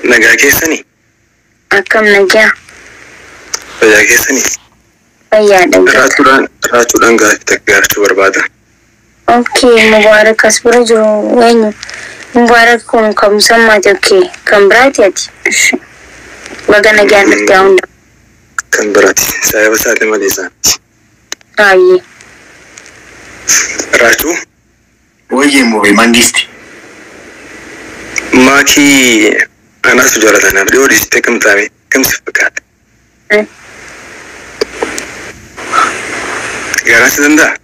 Nagaa keessanii? Akkam nagaa? Fayyaa keessanii? Fayyaadha galata. Raachuudhaan gaaffii takka gaafachuu barbaada. Okay, Mubaarak as bira jiru eenyu? Mubaarak kun kan musammaati, okay. Kan biraati ati? Ishi. Baga nagaan dhufte haa hunda. Kan biraati. Sababa isaati malee isaati. Baay'ee. Raachuu? Wayyee Mubee Mangisti. Maakii anaas jaallatanaaf dhiyoo dhiistee kam taame kam si fakkaata? Garaan si danda'a?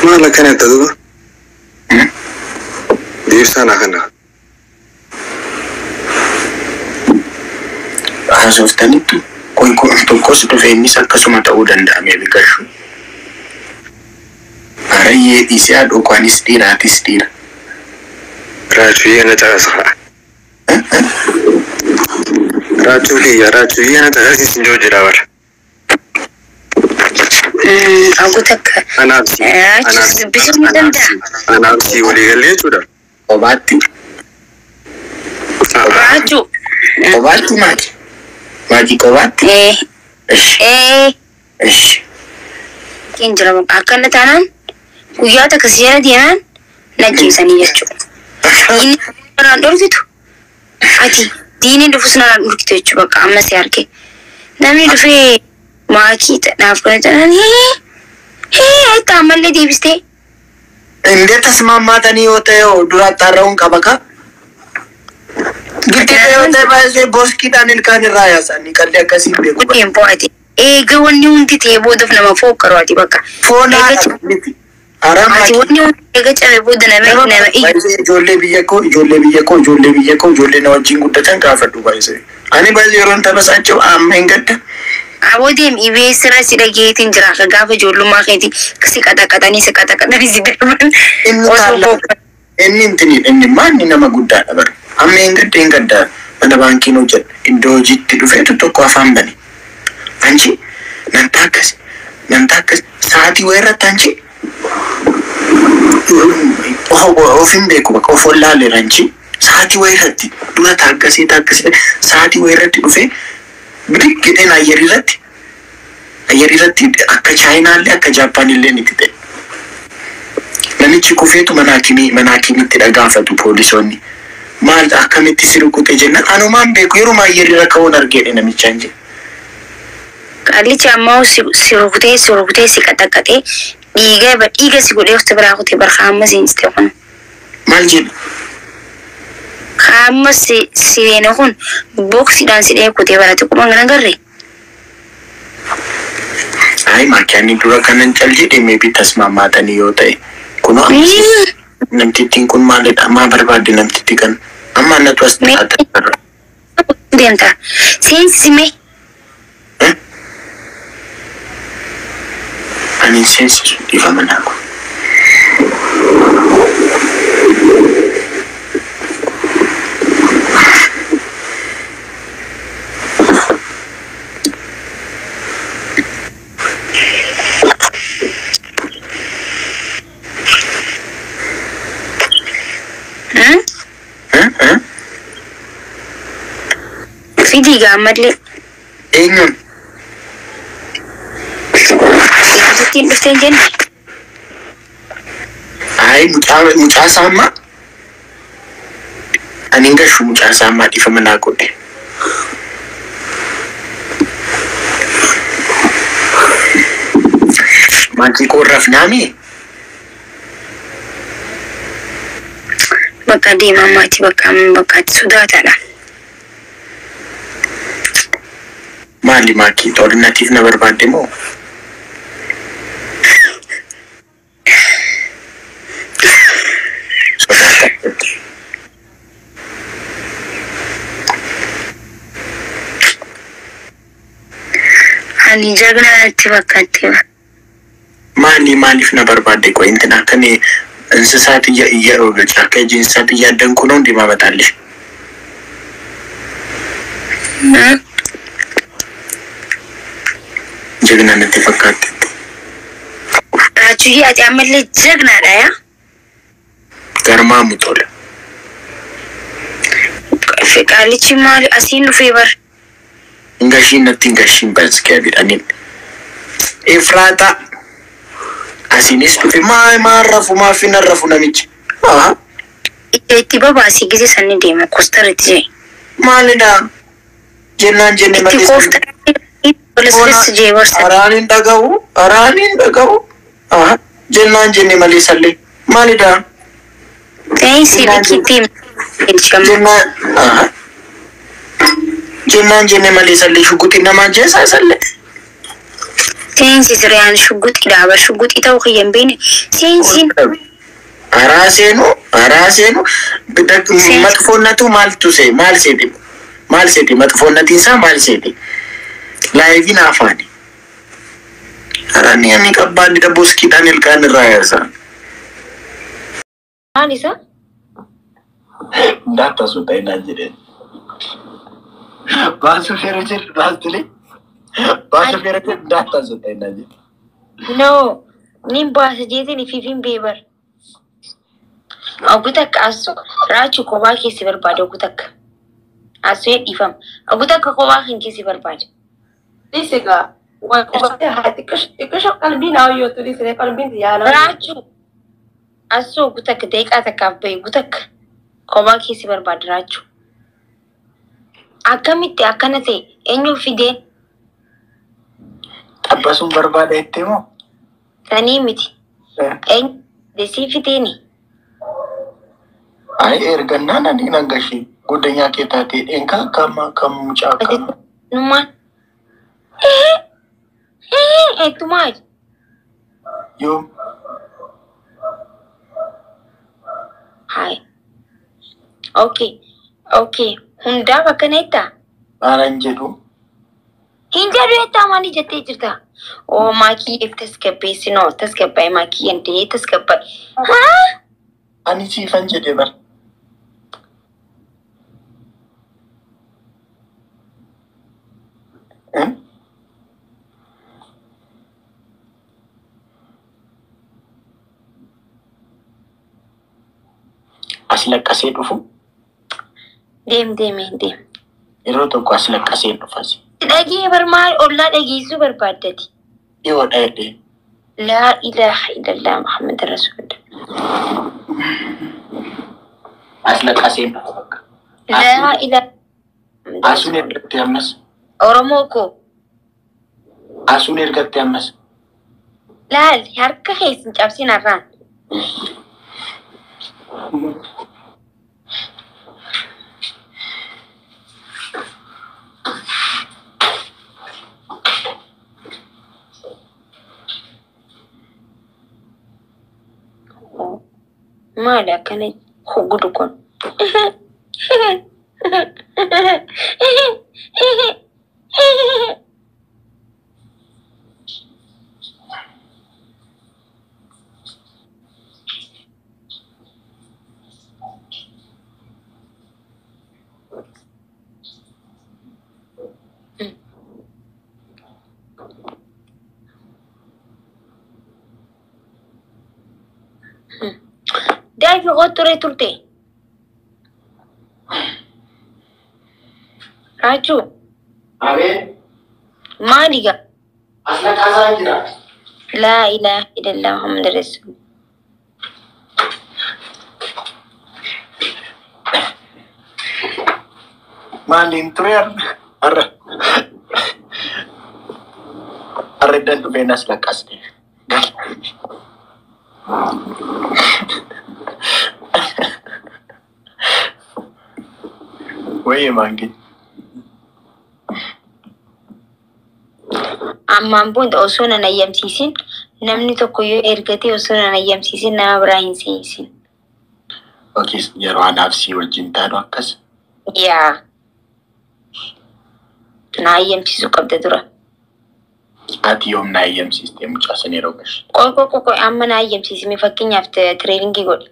Maal akkana jetta duuba? Deebisaa naa kana. Haasoftanitti tokkos dhufe innis akkasuma ta'uu danda'a mee gashu. Arayyee dhiisee haadhoo koo anis dhiira atis dhiira. Raachuu ana caqasa haa. Raachuu kiyya raachuu ana caqasi sin joo jira bara. Agu takka. Anaaf si Raachuu anaaf si dubbisuu ni danda'a. Anaaf si walii galee jechuudha. Kophaatti. Raachuu. Kophaatti maaki? Maaki kophaatti? Ee. Ishi. Ee. Ishi. Hin jira bakka akkana taanaan guyyaa takka si jala deemaan na ajjeesanii jechuudha. Diinni narraan dhorkitu ati diinni dhufus narraan dhorkitu jechuudha bakka amma si arge. Namni dhufee maakii naaf kana taanaan hee hee itti ammallee deebistee. እንዴት ተስማማተን yoo ta'e dura xaarra'uun qaba ka. Giddi yoo ta'e baay'ee boskiidhaan ilkaan irraa yaasanii qalli akkasii beeku. Guddeen bo'ate. Eega wanni hundi ta'e boodaaf nama fookkaru ati bakka. Foon Eega haadha miti. Haram ati wanni hundi eega cabe booda nama nama iyyu. Baay'ee ijoollee biyya koo ijoollee biyya koo ijoollee biyya koo ijoollee na wajjin guddatan gaafadhu baay'ee. Ani baay'ee yeroon taphasachuu amma hin gadda. Aboo deem ibee sira si dhageetiin jira akka gaafa ijoollummaa keetii si qaxaqaxanii si qaxaqaxanii si darban Inni osoo taallaa fookkaru. Inni intini inni maanni nama guddaadha bara. Amma hin gadda hin gadda mana baankiin hojjedha. Iddoo hojiitti dhufeetu tokko afaan bane. Anchi nan taakkas nan taakkas sa'aatii wayii irratti anchi of hin beeku bakka of wallaaleera anchi sa'aatii wayii irratti dura taaggasee taaggasee sa'aatii wayii irratti dhufee bidig jedheen ayyarii irratti ayyarii irratti akka chaayinaallee akka jaappaanillee ni ta'e. Namichi kufeetu mana hakimii mana hakimiitti dhagaafatu poolisoonni. Maal akkamitti si rukute jennaan anumaan beeku yeroo ayyarii irra ka'uun argeedhe namichaan jedhe. Qaallichi ammoo si si rukutee si rukutee si qaxaqaxee dhiiga dhiiga si godhee of biraa kutee barka amma seensite kun. Maal jedhu? Amma si seene kun boksiidhaan si dhee kutee barate quban kan agarre. Ayi makiyaanni dura kanan cal jedhe maybe tasmaamaatanii yoo ta'e. Kunoo namtittiin kun maalidha? Maa barbaadde namtitti kan? Amma annatu as dhiyaata. Deemta. Seensi mee. Ani hin seensisu dhiifama naa kun. Fidii gaa ammallee. Eenyuun? Namtittiin dhuftee hin jenne. Ayi mucaa mucaa isaa ammaa ani hin gashu mucaa isaa ammaa dhiifama naa godhe. Maatii koo irraaf naami? Bakka deemaa maatii bakka amma bakka ati sodaataadha. Maali maakii xoornatiif na barbaadde moo? Sodaata. Ani jagnaa natti fakkaatti. Maali maaliif na barbaadde qoy እንትን akka እኔ እንስሳት ጫካ ሂጄ እንስሳት እያደንኩ ነው እንዴ ማመጣልሽ? Jagna natti fakkaatti. Raachuyyee ati ammallee jagnaadha yaa. Garmaamu tola. Qaalichi maali asiin dhufee bar. Ingashiin natti ingashiin baaskeedhanin. Efraata asiinis dhufe maa maa rafu maaf hin rafu namichi. Haa Ija itti babaasii gise sanni deema kostarratti jee. Maalidha? Jennaan jenne Itti malee. Kooftaa jee barsa. Araan hin dhaga'u araan hin dhaga'u. Haa jennaan jenne malee sallee maalidha? Seensi likiitti Jennaan haa jennaan jenne malee sallee shuguxi namaa jeesaa sallee. Seensi siriyaan shugguxii bar shugguxii ta'uu kiyya hin beekne. Seensiin Araa seenu araa seenu matfoonnatu maaltu see maal seeti maal seeti matfoonnatiin isaa maal seeti laayiviin afaani. Araan ani qabbaanni boskiidhaan ilkaan irraa yaasa. Maal isa? Ndaata sun ta'inaan jedheen. Baasuu feera jedhu baastulee baasuu feera jedhu ndaata sun ta'inaan jedhe. No, nin baasa jeetiin ifiifin beebar. Oggu takka asu raachuu kophaa keessi barbaada oggu takka. Asuu dhiifama. Oggu takka kophaa kan keessi barbaada. Dhiisi gaa. Waan qobatee haa xiqqisho qalbii naa hoyyootu dhiisine qalbiin yaala. Raachuu asuu oggu takka daqiiqaa takkaaf bahe oggu takka kophaa keessi barbaada raachuu. Akkamitti akkana ta'e eenyu fideen Xabbasuun barbaada jettee moo? Sanii miti. Eenyu sii fideeni? Ay ergannaan ani nan gashee goddanyaa kee taatee dheenkaa kama kam mucaa kam. Numaan. Eetumaa. Yoom Hai. Okay. Okay. Hundaaf akkana jettaa? Maalan jedhu. Hin jedhu jettaa maali jettee jirta? Oo maakiyyeef tasgabbeessinoo tasgabbaa'e maakiyyeen ta'ee tasgabbaa'e. Haa? Ani siifan jedhe bar. As laqqasee dhufu Deem deemi deem. Yeroo tokko as laqqasee dhufas. Dhagee bar maal ollaa dhageessuu barbaaddati. Dhiyoo dhayedhee. Laa ilaaha illallah Muhammad Rasulullah. As laqqasee dhufu bakka. Laa ilaaha. Asuun ergatte ammas. Oromoo koo Asuun ergatte ammas. Laal harka keessin cabsin har'aan. Maali akkana gudu kun? Daafi qotturee turte. Raachuu Abee maali gaa? As laqqasaa jira. Laa ilaaha illallah Muhammad Rasul. Maaliin ture har'a? Har'a iddan dhufeen as laqqasne. Gal. Wayyee maangee. Ammaan booda osoo nan ayyamsiisin namni tokko yoo ergatee osoo nan ayyamsiisin nama biraa hin seensin. Okay, yeroo anaaf sii wajjin taanu akkas. Yaa. Na ayyamsiisuu qabda dura. Ati yoom na ayyamsiistee mucaa sana yeroo gashi? Qoy qoy qoy qoy amma na ayyamsiisime fakkeenyaaf tireeningii godhi.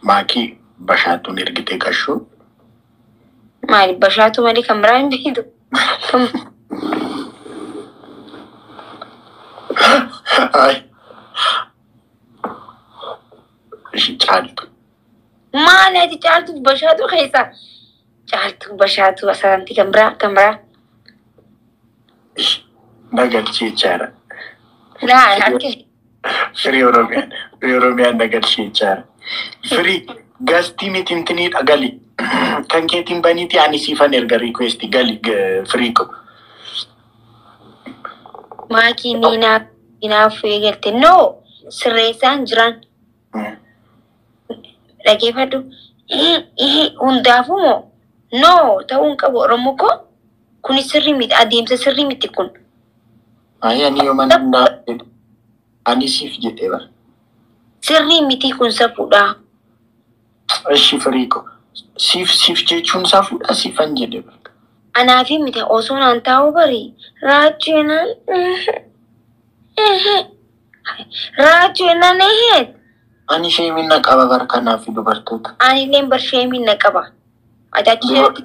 Maakii bashaatuun ergitee gashuu. Maali bashaatu malee kan biraa hin beektu. Ay. Ishi caaltu. Maali ati caaltu bashaatu keessa? Caaltu bashaatu asaanti kan biraa kan biraa. Ishi nagalchii jechaadha. Laa akka Firii Oromiyaan. Firii Oromiyaan nagalchii jechaadha. Firii gastii miti intiniidha gali. Kan keetiin baniiti ani siifan erga request gali firii ko. Maakii ni naaf eegalte. No sirreessaan jiran dhageeffadhu. Hundaafuu moo no ta'uu hin qabu Oromoo koo kuni sirrii miti adeemsa sirrii miti kun. Ay ani yoo mana ani siif jedhee bara. Sirrii miti kun safuudha. Ishi firii ko. Siif siif jechuun safuudha siifan jedhee bara. Anaafi miti osoo naan taa'uu bari raachuu naan eheet. Ani sheemin na qaba bara kanaaf dubartoota. Ani illee bar sheemin na qaba. Ati achi jalatti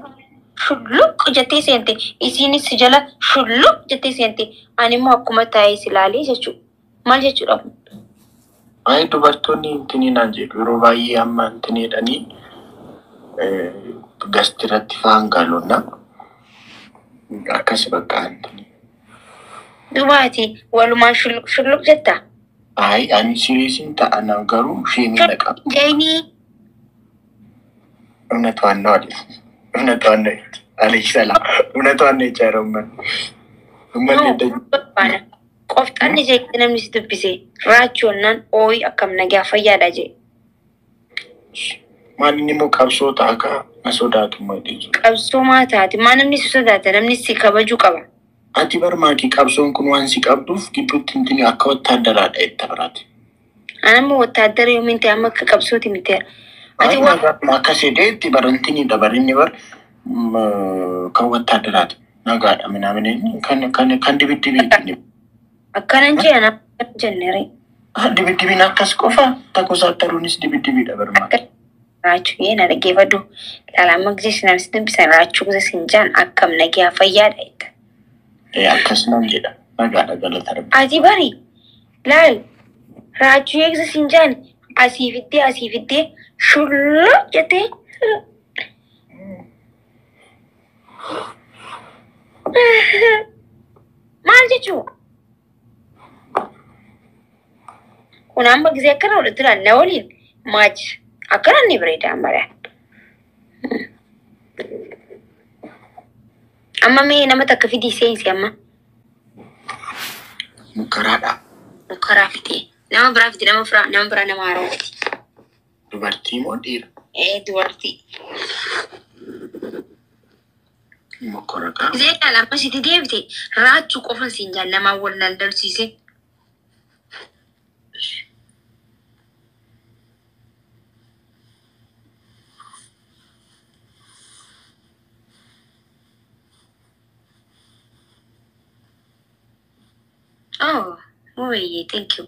shulluq jettee seente isiinis si jala shulluq jettee seente ani immoo akkuma taa'ee si ilaalee jechuudha. Maal jechuudha kun? Ay dubartoonni intinii naan jedhu yeroo baay'ee amma intinii jedhanii gasti irratti fa'aan gaalonna akkas bakka intinii. Dubaati walumaan shulluq shulluq jetta. Ay ani siriisin ta'a na garuu sheemin na qaba. Jeenii እውነቷን ነው አለ። እውነቷን ነው አለች ሰላም። እውነቷን ነው የጨረው እመን Qofxanni jeeqee namni si dubbise raachoonnaan ooyi akkam nagaa fayyaadha jee. Maal inni immoo qabsoo ta'a kaa na sodaatu malee. Qabsoo maa taate maa namni si sodaata namni si kabajuu qaba. Ati barmaakii qabsoon kun waan si qabduuf gidduutti intini akka wattaadaraadha jetta biraati. Ani amma wattaaddara yoomiin ta'e amma akka qabsooti miti. Ati waan Akka sedeetti barantini dabarinni bar kan wattaadaraati. Nagaadha minaamin kan kan kan dibiddibiiti. Akkanan jee ana jenne ree. Dibiddibiin akkas qofa takkosaattaruunis dibiddibiidha barmaakii. Raachuu yee na dhaggeeffadhu. Laala amma gisee namni si dubbisan raachuu gisee sin jaan akkam nagaa fayyaadha jetta. Akkas nam jedha. Nagaadha galata rabbi. Ati bari laal raachuu eegsa sin jaan asii fiddee shulluq jettee. Maal jechuu? Kun amma gisee akkana godhatu laal na waliin maachi akkana inni bareeda amma laal. Amma mee nama takka fidii seensi amma. Mukaraadha. Mukaraa fidee. Nama biraa fide nama biraa nama biraa nama haaraa fide. Dubartii moo dhiira? Ee dubartii. Mukara qaba. Gisee laal amma sitti deebite raachuu qofa siin jaan namaa wal daldalsiise. Oh, Mubayyee, thank you.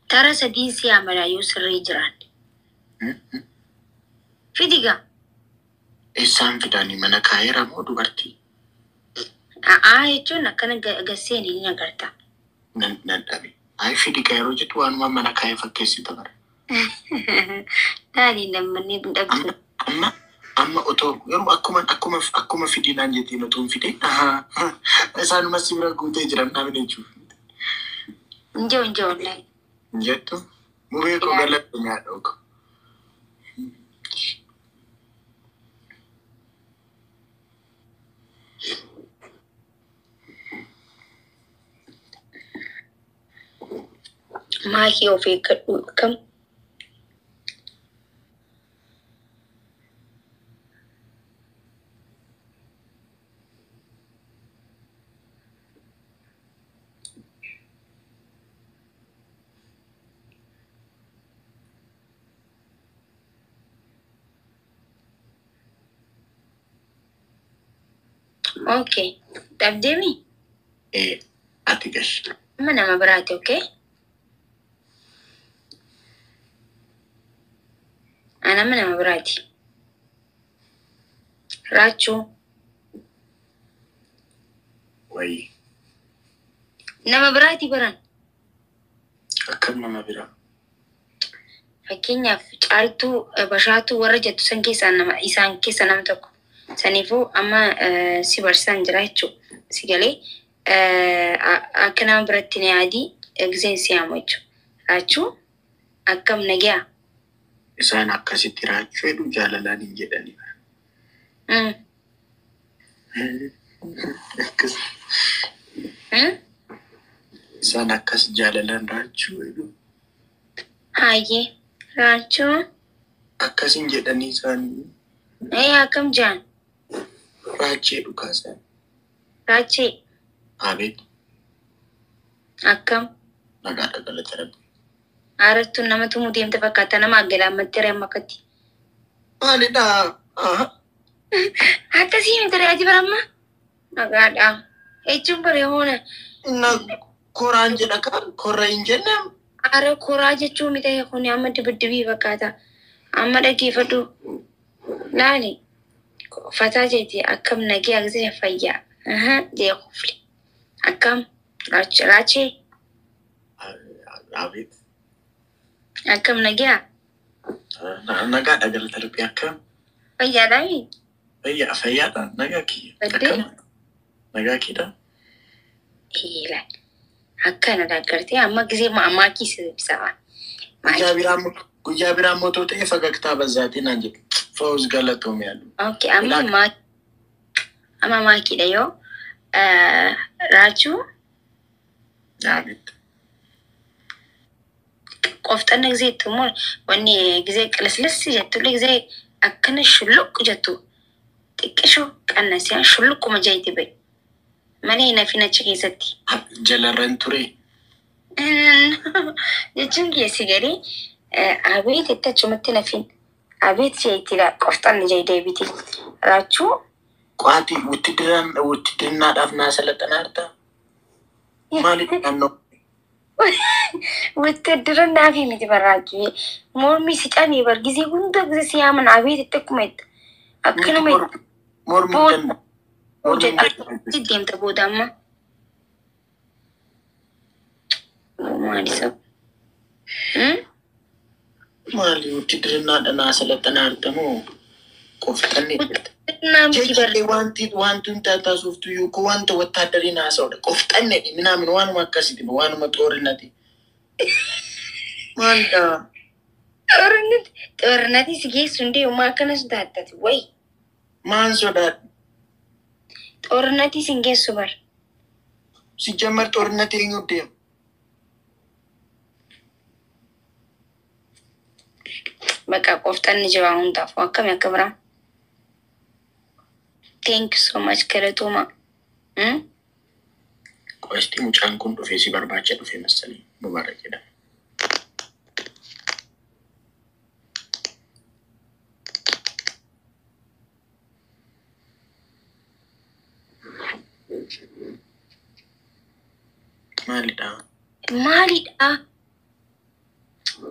Tara sadiin si amalaa yoo sirrii jiran. Fidiga. Eessaan fidanii mana kaa'eera moo dubartii? A'aa jechuun akkana gasseen ni agarta. Nan nan dhabe. Ay fidiga yeroo jettu waanuma mana kaa'ee fakkeessita bara. Daali namni hin dhabdu. Amma amma otoo yeroo akkuma akkuma akkuma fidinaan jettiin otoo hin fidee isaanuma si bira guutee jiran namni jechuudha. Injoo injoo wallahi. Jettu muree koo galata nyaadha ko. Maakii of eeggadhu akkam. Okay. Dhabdeemi? Ee ati gash. Amma nama biraati okay? Ani amma nama biraati. Raachuu. Wayii. Nama biraati baran. Akkam nama biraa? Fakkeenyaaf Caaltuu, Bashaatuu warra jettu san keessaa nama isaan keessa nama tokko. Saniifuu amma si barsiisaan jira jechuudha. Si galee akka nama biratti na yaadii giseen si yaamu jechuudha. Raachuu, akkam, nagaa? Isaan akkasitti raachuu jedhu, jaalalaan hin jedhani. Akkas. Isaan akkas jaalalaan raachuu jedhu. Hayyee, Raachuu. Akkas hin jedhanii isaan. Ee, akkam jaan? Raachee dhukaasan. Raachee. Abeet. Akkam? Nagaadha, galata Rabbi. Aarattuun nama tumuu deemte fakkaata, nama aggalaammattee reemma akkatti. Maalidha? Akkasii miti re'aati baramma. Nagaadha. Jechuun bare hoona. Na koraan jedha kaa, korra hin jenne. Aara koraa jechuun miti, kun amma dibiddibii fakkaata. Amma dhaggeeffadhu. Laali. Fataa jeeti, akkam, nagee agsee, fayyaa. Jee kufle. Akkam, Raachee. Abeet. Akkam, nagee? Nagaadha, galata Rabbi, akkam? Fayyaadhaami? Fayyaa, fayyaadha, nagaa kiyya. Baddee? Akkam? Nagaa keedha. Eela. Akkana daggartee amma gisee maakii si ibsaa. Guyyaa biraa immoo ta'e fagagtaa bazzaatii naan jedhu. Fawuz galatoom yaalu. Okay, amma maakii amma maakiidha yoo Raachuu. Abeet. Qofxanna gisee itti immoo wanni gisee qilislis jettullee, gisee akkana shulluq jettu xiqqishoo qannasee shulluquma jeeti bahe malee nafin achi keessatti. Jalarran ture. Jechuun keessi garii abeet itti achumatti nafin abeet jeetidha, qofxanna jee deebiti. Raachuu. Qo'aati wuttidirnaadhaaf naa salaxanaa jirtaa? Maaliif naannoo? Wuttidirannaa fi miti barraaqii mormi si cabee bar, gisee hunda gisee si yaaman abeet itti akkuma itti akkanuma itti. Mormi danda'a. Hojjetti deemta booda amma. Maali sab? Maali, wuttidirnaadha naa salaxanaa jirta moo qofxanni? Wuttidirannaa miti bar. Wanti wanti hundi taasiftu iyyuu ko wanta wattaadariin haasa'udha. Qofxanne minaamin waanuma akkasiiti, waanuma xoorinati. Maalidha? Xoorinati xoorinati si geessu hundee uumaa akkanas taattati wayi. Maan sodaadha? Xoorinati si geessu bar. Sijjammar xoorinati eenyu deema? Bakka qofxanni jira hundaaf akkami akka biraa. Thank you so much, galatooma. Qosti mucaan kun dhufee si barbaacha dhufe masalii, Mubaarak jedhama. Maalidha? Maalidha?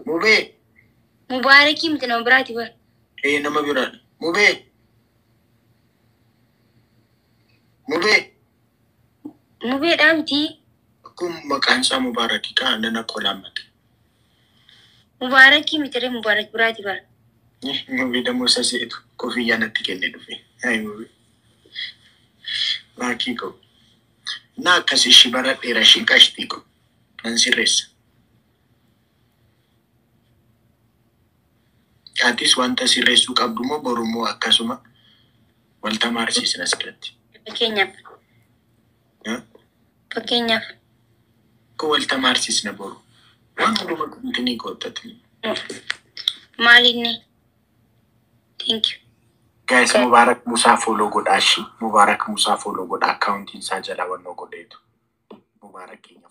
Mubee. Mubaarakii miti, nama biraati bar. Ee, nama biraadha. Mubee. Mubee. Mubeedhaa miti. Kun maqaan isaa Mubaarakii kaa nana qolaammate. Mubaarakii miti ree, Mubaarak biraati bar. Mubee dammoo isa seetu koffiyyaa natti kenne dhufe. Hai Mubee. Maakii koo. Na akkas ishii baradheera, ishii qashtii koo. Nan sirreessa. Atis wanta sirreessuu qabdu moo borummoo akkasuma wal tamaarsiisna asirratti. Fakkeenyaaf. Fakkeenyaaf. Ko wal tamaarsiisna boru. Waan hunduma kuntinii goottatu. Maalinni? Thank you. Guys, Mubarak Musaa follow godhaa ishii. Mubarak Musaa follow godhaa, akkaawuntiin isaa jala wannoo godheetu. Mubarak keenya.